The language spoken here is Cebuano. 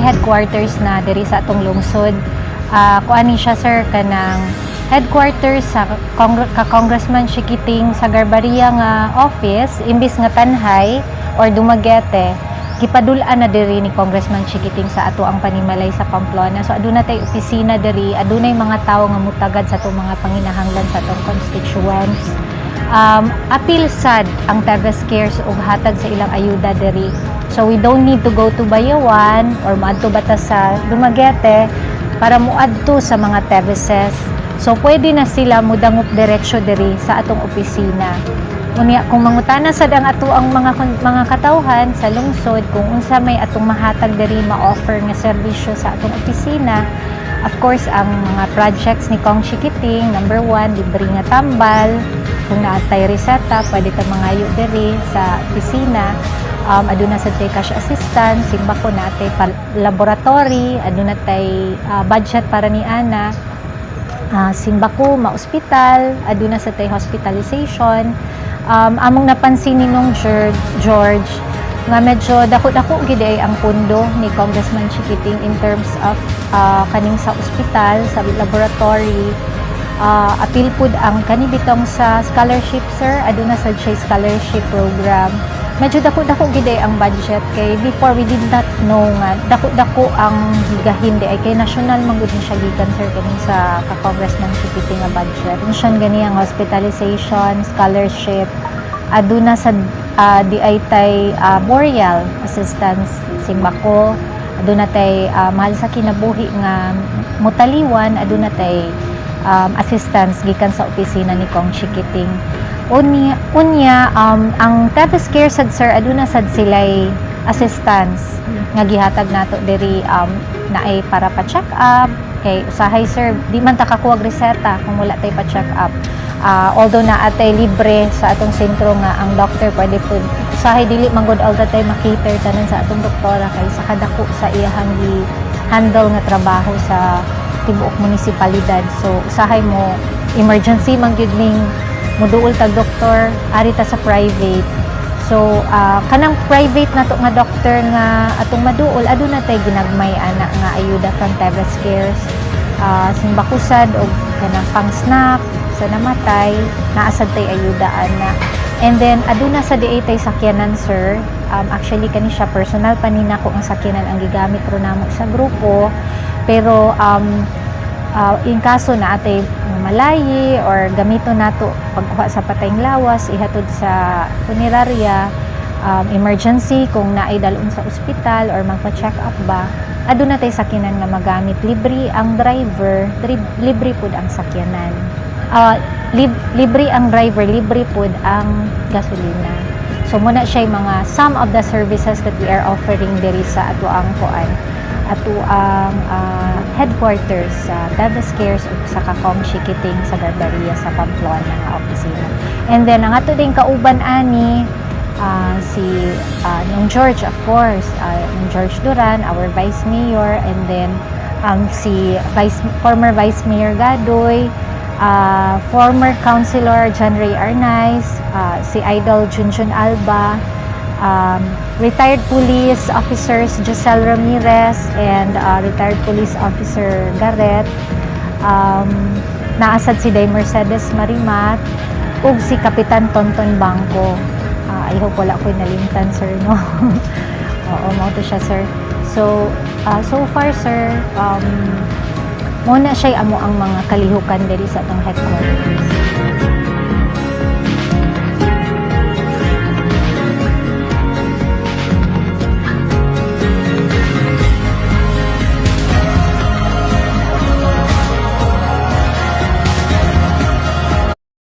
headquarters na diri sa atong lungsod. Kuan ni siya, sir, kanang headquarters sa ka Congressman Chiquiting sa Garbaria nga office, imbis nga Tanjay or Dumaguete, gipadul-an na diri ni Congressman Chiquiting sa ato ang panimalay sa Pamplona. So aduna tay opisina diri, adunay mga tawo nga mutagad sa atong mga panginahanglan sa atong constituents. Apil sad ang Teves Cares og hatag sa ilang ayuda diri. So we don't need to go to Bayawan or moadto ba ta sa Dumaguete para moadto sa mga Teveses. So pwede na sila mudangop diretso diri sa atong opisina. Unya, kung mangutana sad ang ato ang mga katawhan sa lungsod kung unsa may atong mahatag diri, ma-offer nga serbisyo sa atong opisina, of course, ang mga projects ni Cong Chiquiting, number one, libre nga tambal. Kung naa tay reseta, pwede ta mangayo diri sa opisina. Aduna sad tay cash assistance, simbako naa tay laboratory, aduna tay budget para ni ana. Simbako ma-ospital, aduna sad tay hospitalization. Among napansin ni nung George nga medyo dako-dako gid ay ang pundo ni Congressman Chiquiting in terms of kaning sa ospital, sa laboratory, apil pud ang kani bitong sa scholarship, sir, aduna sad siya scholarship program. Medyo dako-dako gid ay ang budget kay before we did not know nga dako-dako ang gigahin di ay kay national man gud ni siya gikan, sir, kaning sa ka Congressman Chiquiting nga budget. Mention gani ang hospitalization, scholarship, aduna sa di ay tay burial assistance, simbako aduna tay mahal sa kinabuhi nga mutaliwan, aduna tay assistance gikan sa opisina ni Cong Chiquiting. Unya, ang Teves Care sad, sir, aduna sad sila'y assistance nga gihatag nato diri, naay para pa check up kay usahay, sir, di man ta kakuha og reseta kung wala tay pa check up. Although naa tay libre sa atong sentro nga ang doctor pwede pud, usahay dili man gud all the time ma-cater tanan sa atong doktora kay sa kadako sa iyahang gi handle nga trabaho sa tibuok munisipalidad. So usahay mo emergency man gyud ning muduol tag doktor, ari ta sa private. So kanang private nato nga doctor nga atong maduol, aduna tay ginagmay ana nga ayuda from Teves Cares. Simbako sad og kanang pang snack sa namatay, naa sad tay ayuda ana. And then aduna sa diay tay sakyanan, sir. Actually kani siya personal pa ni nako ang sakyanan ang gigamit ro namo sa grupo, pero in kaso naa tay malayi or gamito nato pagkuha sa patayng lawas ihatod sa punerarya, emergency kung naay dalon sa ospital or magpa-check up ba, aduna tay sakyanan nga magamit. Libre ang driver, libre pud ang sakyanan. Libre ang driver, libre pud ang gasolina. So muna siya yung mga some of the services that we are offering diri sa ato ang kuan, ato ang headquarters sa Teves Cares ug sa ka Cong Chiquiting sa Garbaria sa Pamplona nga opisina. And then ang ato ding kauban ani, si Nung George, of course, Nung George Duran, our Vice Mayor, and then si Vice former Vice Mayor Gadoy, former Councilor John Ray Arnaiz, si Idol Junjun Alba, retired police officers Giselle Ramirez and retired police officer Garrett, naa sad si Day Mercedes Marimat, ug si Kapitan Tonton Bangko. I hope wala ko'y nalimtan, sir, no? Oo, mao to siya, sir. So, so far, sir, mao na siya amo ang mga kalihukan diri sa atong headquarters.